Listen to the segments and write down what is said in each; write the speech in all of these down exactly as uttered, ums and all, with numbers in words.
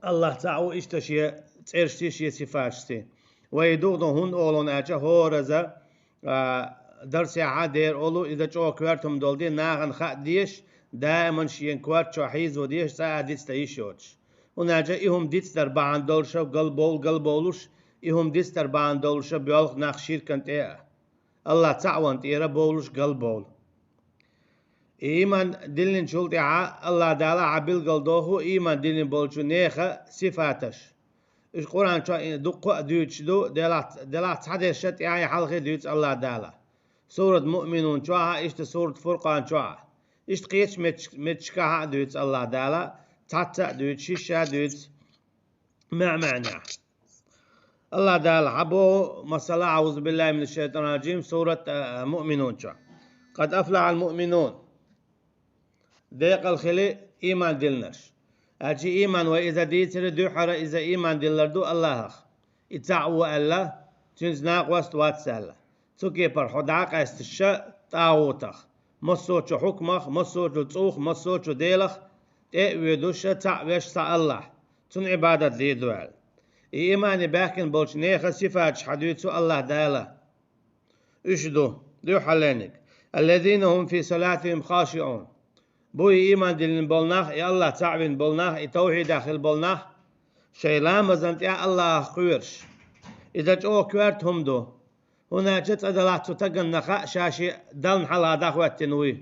Аллахь цхьаъ ву иштта шен цӀерашций, шен сифаташций. Вай духьал хӀунда олу аьлча, хӀораза, а, дарсехьа дера олу, иза чӀогӀа коьрта хӀума долу дела, нахана хаа дезаш, даиман шен коьрта чохь хьийзо дезаш, цкъа а дицдан йиш йоцуш. ХӀунда аьлча и хӀума дицдар бахьана долуша галбовла, галбовлуш, и хӀума дицдар бахьана долуша боьлху нах ширкан тӀе а. Аллахь цхьаъ ван тӀера бовлуш галбовла. И ийман диллинчул тӀаьхьа Аллахь Дала хьан билгалдоху ийман диллина болчу нехан сифаташ. Уьш Къуръан чохь и дуккха а дуьйцуш ду, делахь, делахь цхьадерша тӀаьхьа хьалхе дуьйцу Аллахь Дала. Сурат Муъминун чохь а, иштта сурат Фуркъан чохь а. Иштта кхечу метташ-, метташкахь а дуьйцу Аллахь Дала, цхьацца а дуьйцу, шишша а дуьйцу. МаьӀ-маьӀнехь. Аллахь Дала хьан боху, масала, аӀузу биллахӀи минаш-шайтӀанир-ражим, сурат, а, Муъминун чохь. Къад афлахьал муъминун. Декъала хили ийман диллинарш. Аьлча ийман вай иза дийцаре дуьххьара иза ийман диллар ду Аллахьах. И цхьаъ ву аьлла, цуьнца накъост вац аьлла. Цу кепара хьо дӀа а къаьсташ тӀагӀутах, массочу хьукмах, массочу цӀух, массочу делах тӀе а воьдуш, цхьаъ веш цхьа Аллахь, цунна Ӏибадат дийр ду аьлла. И иймане баьхкина болчу нехан сифаташ хьан дуьйцу Аллахь Дала. Уьш ду, дуьххьарлерниг: «Аллазина хӀум фи салатихӀим хашиӀун». Бу и ийман диллина болу нах, и Аллахь цхьаъ вина болу нах, и тавхьидехь хила болу нах, шайн ламазан тӀехь Аллахьах кхоьруш. Иза чӀогӀа коьрта хӀума ду. ХӀунда аьлча цкъа делахь цу стаганна хаьа ша шен Далла хьалха дӀахӀоьттина вуй.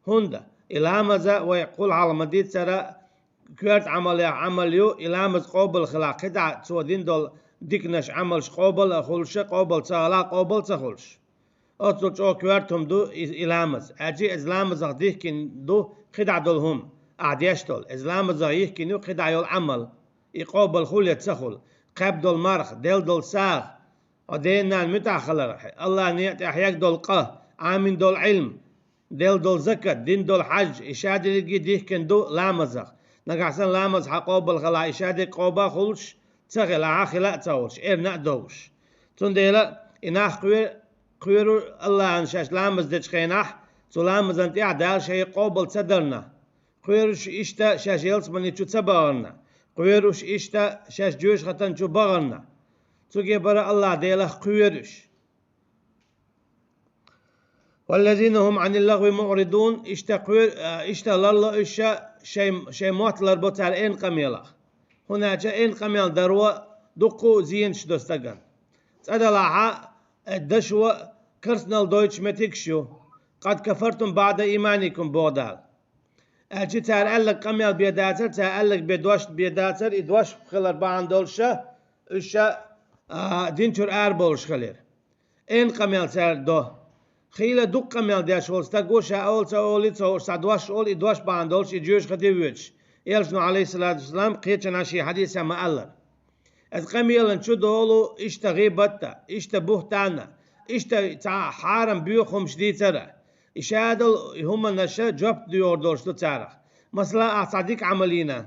ХӀунда и ламаза вай кхул хьалха ма-дийццара коьрта Ӏамалех Ӏамал ю, и ламаз къобал хилахь кхидӀа цо дина долу диканаш, Ӏамалш къобал а хуьлуш, къобал ца хилахь къобал ца хуьлуш. Оццул чӀогӀа коьрта хӀума ду и, и ламаз. Аьлча иза ламазах дихкина ду кхидӀа долу хӀума, ахь деш долу. Иза ламазах йихкина ю кхидӀа йолу Ӏамал. И къобал хуьлу я ца хуьлу, кхаьбна долу марха, делла долу сагӀа, хьо ден-ненан муьтӀахь хилар, Аллахьан некъа тӀехь хьегна долу къа, Ӏамийна долу Ӏилма, делла долу закат, дина долу хьаж, и шадерриге дихкина ду ламазах. Нагахь санна ламаз хьан къобал хилахь, и шадерг къобал хуьлуш ца хилахь, хьан хила а ца хуьлуш, эрна а довш. Цундела и нах кхоьру, кхоьру Аллахьан шаьш ламаз дечу хенахь, цу ламазан тӀехь Дала шайн къобал ца дарна. Кхоьруш иштта шаьш ялсамани чу ца бахарна. Кхоьруш иштта шаьш жоьжахатан чу бахарна. Цуьнга бара Аллахь Делах кхоьруш. «Валлазина хӀум Ӏанил лагӀви муӀридун», иштта кхоьр-, а, иштта ларло уьш шайн, шайн мотт ларбо цара эрна къамелах. ХӀунда аьлча эрна къамел даро дуккха а зенаш до стагана. Цкъа делахь а, э, дашо карснал дойтуш меттигаш ю. «Къад кафартум баӀда ийманикум», боху Дала. Аьлча цара аьлларг къамел бен дацара, цара аьлларг бен дош бен дацара, и дош хилар бахьана долуша, уьш ша, а, дин чуьра арабовлуш хилира. Эрна къамел цара до. Хийла дукха къамел деш волу стаг ву, ша ола ца олий, ца олуш, цхьа дош олу, и дош бахьана долуш, и жоьжахате воьдуш. Элчано, Ӏалайхиссалату вассалам, кхечанхьа шен хьадисехь ма-аллара. Иза къамелан чу долу иштта гӀийбат а, иштта буьхӀтан а, иштта цхьа хьарам боьха хӀумаш дийцар а. И шадолу и хӀуманаша жоп доьхур долуш ду царах. Масала, ахь цхьа дика Ӏамал йина.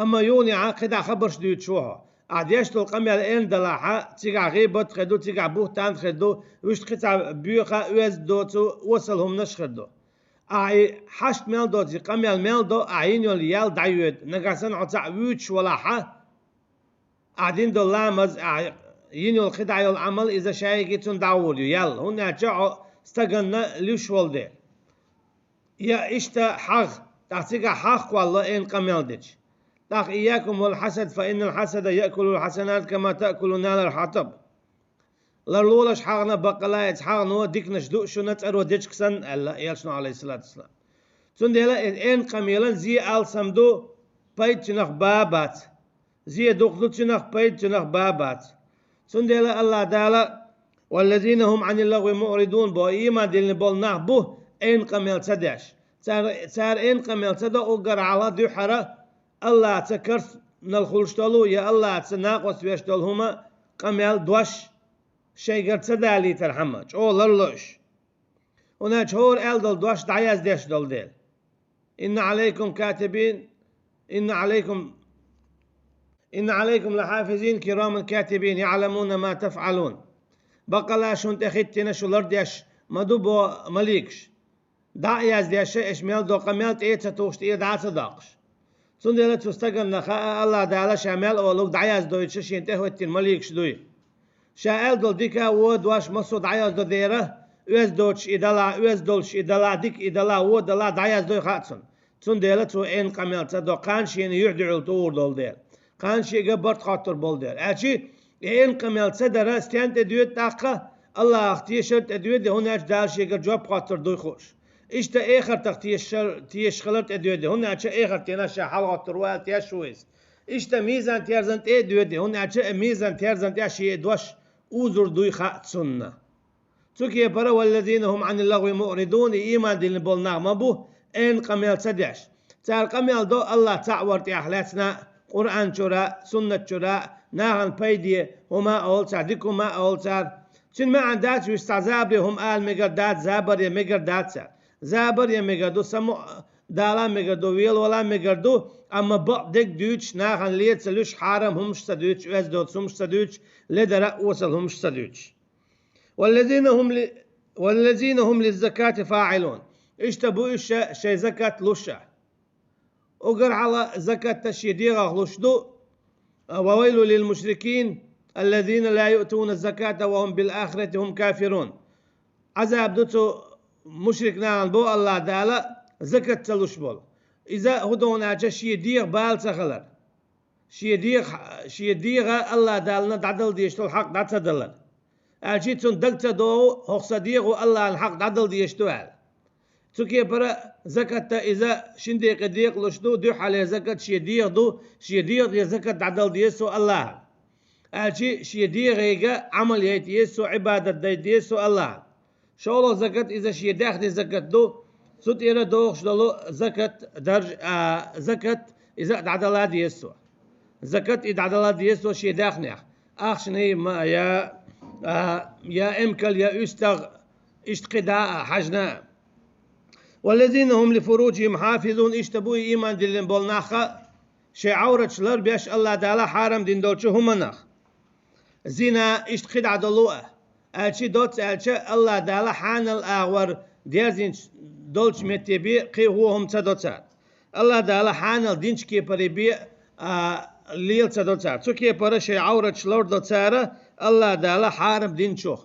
Амма юханехьа кхидӀа хабарш дуьйцуш ву хьо. Ахь деш долу къамел эрна далахьа, цигахь гӀийбат а хир ду, цигахь буьхӀтан а хир ду, вуьшта кхин цхьа боьха а, оьзда доцу осал хӀуманаш а хир ду. Ахь и хьашт мел доцу, и къамел мел до, ахь йина йолу ял дӀайоьду, нагахь санна хьо цхьаъ вуьйцуш валахьа, ахь дина долу ламаз, ахь йина йолу кхидӀа йолу Ӏамал, иза шайги цунна дӀагӀур ю, ял, хӀунда аьлча хьо стаганна луьш волу дела. Я иштта хьагӀ, тӀаккха цигахь хьагӀ кхолло эрна къамел дича. ТӀаккха: «Ийякум вал хьасад, фа иннал хьасада яъкулул хьасанат, кама таъкулун нарул хьатаб». Ларлолаш хьагӀна, баккъала иза хьагӀно диканаш ду шуна цӀаро дечиг санна, аьлла Элчано, Ӏалайхиссалату вассалам. Цундела и эрна къамелан зе алсам ду, пайда цуьнах ба а бац. Зе дукха ду цуьнах, пайда цуьнах ба а бац. Цундела Аллахь Дала: «Валлазина хӀум Ӏанил лагӀви муӀридун», бо, ийман диллина болу нах бу эрна къамел ца деш. Цара, цара эрна къамел ца до, уггар хьалха дуьххьара Аллахьца карснал хуьлуш долу я Аллахьца накъост веш долу хӀума, къамел, дош шайгара ца далийтархьама, чӀогӀа ларло уьш. ХӀунда аьлча хӀора аьлла долу дош дӀаяздеш долу дела. «Инна Ӏалайкум катибин, инна Ӏалайкум, инна Ӏалайкум лахьафизин кираман катибин, яӀламуна ма тафӀалун». Баккъала шуна тӀе хӀиттина шу лардеш ма ду бо маликаш. ДӀа а яздеш, аш мел до къамел тӀе а ца тухуш, тӀера дӀа а ца доккхуш. Цундела цу стагана хаьа, АллахӀ Дала ша мел олург дӀаяздойтуш шена тӀехӀоьттина маликаш дуй. Ша аьлла долу дика а, вон а дош массо а дӀаяздо дера, оьзда доцуш и дала, оьзда долуш и дала, дика и дала, вон а дала дӀаяздой хаьа цунна. Цундела цо Ӏин къамел ца до, кхана шена юьхь-дуьхьал тухур долу дела. Кхана шега барт хоттур болу дела. Аьлчи, и Ӏин къамел ца дара стенна тӀе доьду тӀаккха? АллахӀах тешар тӀе доьду, хӀунда аьлча Дала шегара жоп хоттур дуй хууш. Иштта эхартах тешар, тешаш хилар тӀе доьду, хӀунда аьлча эхартенах ша хьалагӀоттур ву аьлла теш ву иза. Иштта мизан-терзан тӀе а доьду, хӀунда аьлча и мизан-терзан тӀехь шен дош узур дуй хаьа цунна. Цу кепара: «Валлазина хӀум Ӏани ллагӀви муӀридун», и ийман диллина болу нах ма бу, Ӏин къамел ца деш. Цара къамел до АллахӀ цхьаъ вар тӀехь лаьцна, Къуръан чуьра, суннат чуьра, нахана пайде хӀума а олу цара, дика хӀума а олу цара. Цуьнан маьӀна дац вуьш цхьа забаре хӀума ала мегар дац, забаре мегар дац цара. Забаре мегар ду, самукъа дала мегар ду, велавала мегар ду, амма бакъдерг дуьйцуш, нахана лен ца луьйш, хьарам хӀумаш ца дуьйцуш, оьзда доцу хӀумаш ца дуьйцуш, ледара а осал хӀумаш ца дуьйцуш. «Валлазина хӀум ли-, валлазина хӀум лиззакати фаӀилун». Иштта бу уьш шайн закат луш а. Уггар хьалха закатта шен дегӀах луш ду: «Ва вайлу лил мушрикин, аллазина ла юътуна заката ва хӀум бил ахирати хӀум кафирун». Ӏазаб ду цу мушрик нахана, бо АллахӀ Дала, закат ца луш болу. Иза хӀун ду хьуна аьлча шен дегӀан бала ца хилар. Шен дегӀа, шен дегӀа АллахӀ Далла дӀадала дезаш долу хьакъ дӀа ца далар. Аьлчи цунна дага ца догӀу, хӀокху сан дегӀо АллахӀан хьакъ дӀадала дезаш ду аьлла. Цу кепара закатта иза шин декъе декъалуш ду, дуьххьале закат шен дегӀа ду, шен дегӀа тӀе закат дӀадала деза цо АллахӀан. Аьлчи шен дегӀега Ӏамал яйта еза цо, Ӏибадат дайта деза цо АллахӀан. ШолгӀа закат иза шен даьхни закат ду, цу тӀера дохуш долу закат дарж-, а, закат иза а дӀадала деза цо. Закат и дӀадала деза цо шен даьхнех. Ахчанай ма я, а, я эмкал, я уьстагӀ, иштта кхидӀа а, хьаьжна а. «Валлазина хӀум ли фуруджихӀим хьафизун», иштта бу и ийман диллина болу нах а, шайн Ӏавраташ ларбеш АллахӀ Дала хьарам дина долчу хӀуманах. Зина, иштта кхидӀа долу а. Аьлчи доцца аьлча, АллахӀ Дала хьанал агӀор дерзинчу долчу метте бен кхин вон хӀума ца до цара. АллахӀ Дала хьанал динчу кепаре бен, а, лела ца до цара. Цу кепара шайн Ӏавраташ лор до цара АллахӀ Дала хьарам динчух.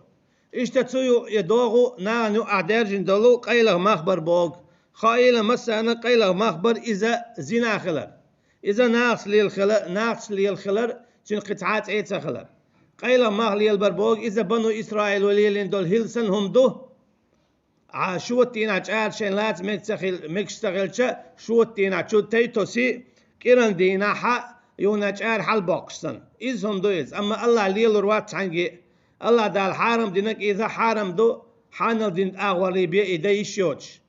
Иштта цу юкъе догӀу нахана юкъахь даьржина долу къайлаха мах бар боху. Хаийла массарна къайлаха мах бар иза зина хилар. Иза нахаца лела хила-, нахаца лела хилар, цуьнан кхин цхьа а цӀе ца хилар. Къайлаха мах лелабар боху иза бану Исраило лелийна долу хӀилла санна хӀума ду. Ӏа шота дийнахь чӀара шайн лаца мега ца хил-, мегаш ца хилча, шота дийнахь чу тей тоси, кӀиран дийнахь юхана чӀара хьалабоккхуш санна. Иза хӀума ду иза, амма АллахӀа лелор вац цхьаьнгге а. АллахӀ Дала хьарам динарг иза хьарам ду, хьанал динчу агӀорий бен и дан йиш йоцуш.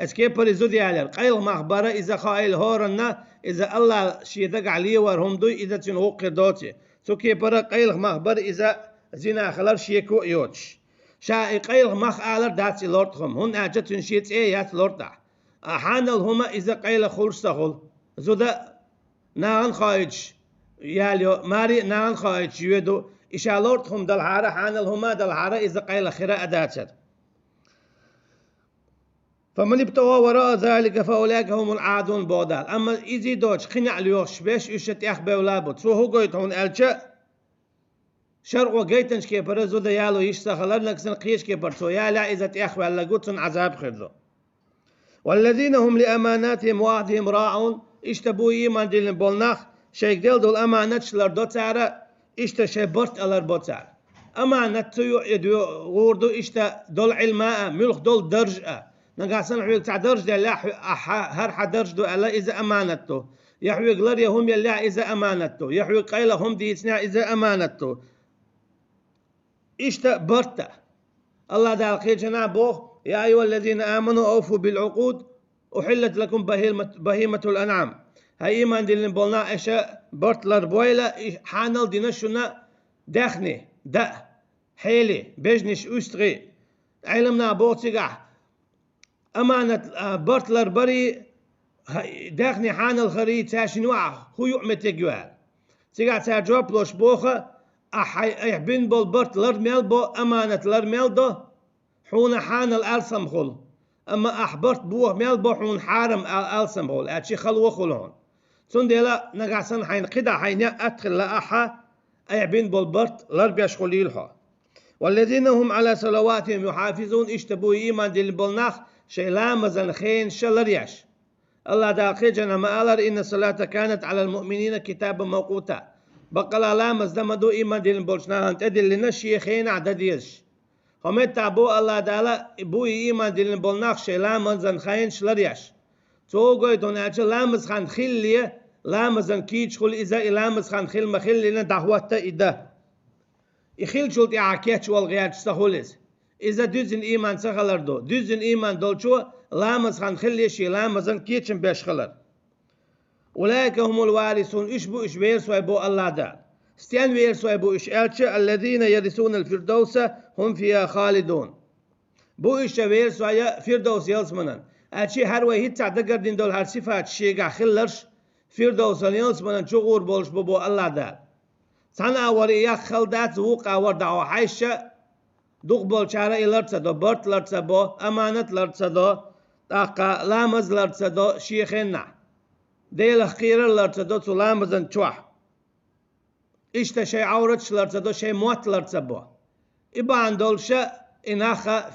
Эцу кепаре зуда ялар, къайлаха мах бара иза хаийла хӀоранна, иза АллахӀа шен дагахь лелор хӀума дуй, иза цуьнан гӀуллакх хир доций. Цу кепара къайлаха мах бара иза зина хилар шеко а йоцуш. Ша и къайлаха мах алар дац и лортӀа хӀума, хӀунда аьлча цуьнан шен цӀе яц лортӀахь. А хьанал хӀума иза къайлаха хуьлуш ца хуьлу. Зуда а нахана хаийтуш ялайо, маре а нахана хаийтуш йоьду, и ша лортӀа хӀума далахьара, хьанал хӀума а далахьара, иза къайлаха хир а дацара. «Фаман ибтагӀа вараъа залика фаулаика хӀумул Ӏадун», боху Дала. Амма иза доцуш, кхин а лоьхуш берш, уьш тӀехбевлла бу. Цо хӀун гойту хьуна аьлча, шарӀо гайтинчу кепара зуда яло йиш ца хиларнаг санна, кхечу кепара цо ялахь, иза тӀехваьлларг ву, цунна Ӏазаб хир ду. «Валлазина хӀум лиаманатихӀим ва ӀахьдихӀим раӀун», иштта бу ийман диллина болу нах, шайга делла долу аманаташ лардо цара, иштта шайн барт а ларбо цара. Аманат цу юкъе догӀур ду, иштта долу Ӏилма а, муьлхха долу дарж а. Нагахь санна хьоьга цхьа дарж деллехь, хьо-, а, хьа-, хӀара хьан дарж ду аьлла, иза аманат ду. Я хьоьга лар я хӀума еллехь, иза аманат ду. Я хьоьга къайлаха хӀума дийцинехь, иза аманат ду. Иштта барт а. АллахӀ Дала кхечанхьа боху: «Я айюхӀаллазина аману, авфу бил Ӏукъуд, ухьиллат лакум бахимат-, бахиматул анӀам». ХӀай ийман диллина болу нах, аша барт ларбойла, и хьанал дина шуна даьхни, даа, хьели, бежнаш, уьстагӀий. Ӏеламнаха боху цигахь, аманат, а, барт ларбарий, хӀа-, даьхни хьанал харий, цаьршинна юкъахь хӀун юкъаметтиг ю аьлла. Цигахь цара жоп луш боху: ахь хьай-, айхьа бина болу барт лар мел бо, аманат лар мел до, хьуна хьанал алсам хуьлу. Амма ахь барт боха мел бо, хьуна хьарам ал-, алсам хуьлу, аьлчи хало хуьлу хьуна. Цундела нагахь санна хьайна кхидӀа хьайна яа атта хилла ахьа, айхьа бина болу барт ларбеш хуьлийла хьо. والذين هم على صلواتهم يحافظون, иштта бу и ийман диллина болу нах шайн ламазан хенаш ларъеш. АллахӀ Дала кхечанхьа ма аллара: إن الصلاة كانت على المؤمنين كتابا موقوتا. Баккъала ламаз дан ма ду ийман диллина болчу нахана тӀедиллина шен хенахь дан дезаш. ХӀокху меттехь бу АллахӀ Дала, бу и ийман диллина болу нах шайн ламазан хенаш ларъеш. Цо гойту аьлча, ламаз хан хилале, ламазан кийча хуьлу иза, и ламаз хан хила ма-хиллина дӀахӀотта и дан. И хиллачул тӀаьхьа кечвала гӀерташ ца хуьлу иза. Иза дуьззина ийман ца хилар ду. Дуьззина ийман долчо ламаз хан хилале шен ламазан кечам беш хилар. أولئك هم الوارثون, уьш бу уьш верасой бу АллахӀ Дала. Стен верасой бу уьш аьлча: الذين يرثون الفردوس هم فيها خالدون. Бу уьш верасой Фирдовс ялсаманан. Аьлча хӀара вай хӀинца дагардина долу хӀара сифат шегахь хилларш Фирдовсан ялсаманан чугӀур болуш бу бу АллахӀ Дала. Цхьана агӀор и яккха хала дац, вукху агӀор дӀахьо хьаьжча, дукхахболчара и лар ца до, барт лар ца бо, аманат лар ца до, тӀаккха ламаз лар ца до шен хеннахь. Делах кхерар лар ца до цу ламазан чохь. Иштта шайн Ӏавраташ лар ца до, шайн мотт лар ца бо. И бахьана долуша и наха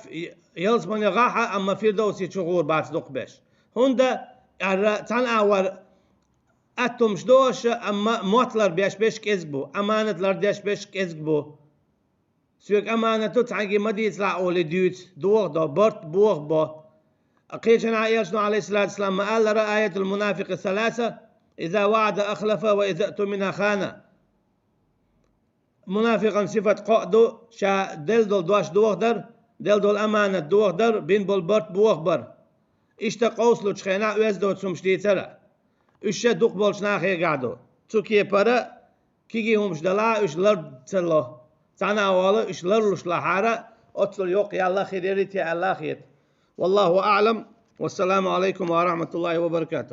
ялсамане гӀахьа, амма Фирдовсе чугӀур бац дукхахберш. ХӀунда аьлча цхьана агӀор аттумаш дохуша, амма мотт лар беш берш кӀезиг бу, аманат лар деш берш кӀезиг бу. Соьга аманат ду, цхьаьнгге ма дийцалахь олий дуьйцу, дохадо, барт бохабо. Кхечанхьа элчано, Ӏалайхиссалату вассалам, ма аллара: آية المنافق ثلاثة: إذا وعد أخلف وإذا اؤتمن خان. Мунафикъан сифат кхоъ ду: ша делла долу дош дохадар, делла долу аманат дохадар, бина болу барт бохабар. Иштта къовсалучу хенахь оьзда доцу хӀумаш дийцара. Уьш ша дукхахболчу нахегахь ду. Цу кепара кегий хӀумаш далахь, уьш лар ца ло. Цхьана а вала, уьш ларлуш лахьара, оццул йоккха ял а хир яра те аьлла а хета. والله أعلم. والسلام عليكم ورحمة الله وبركاته.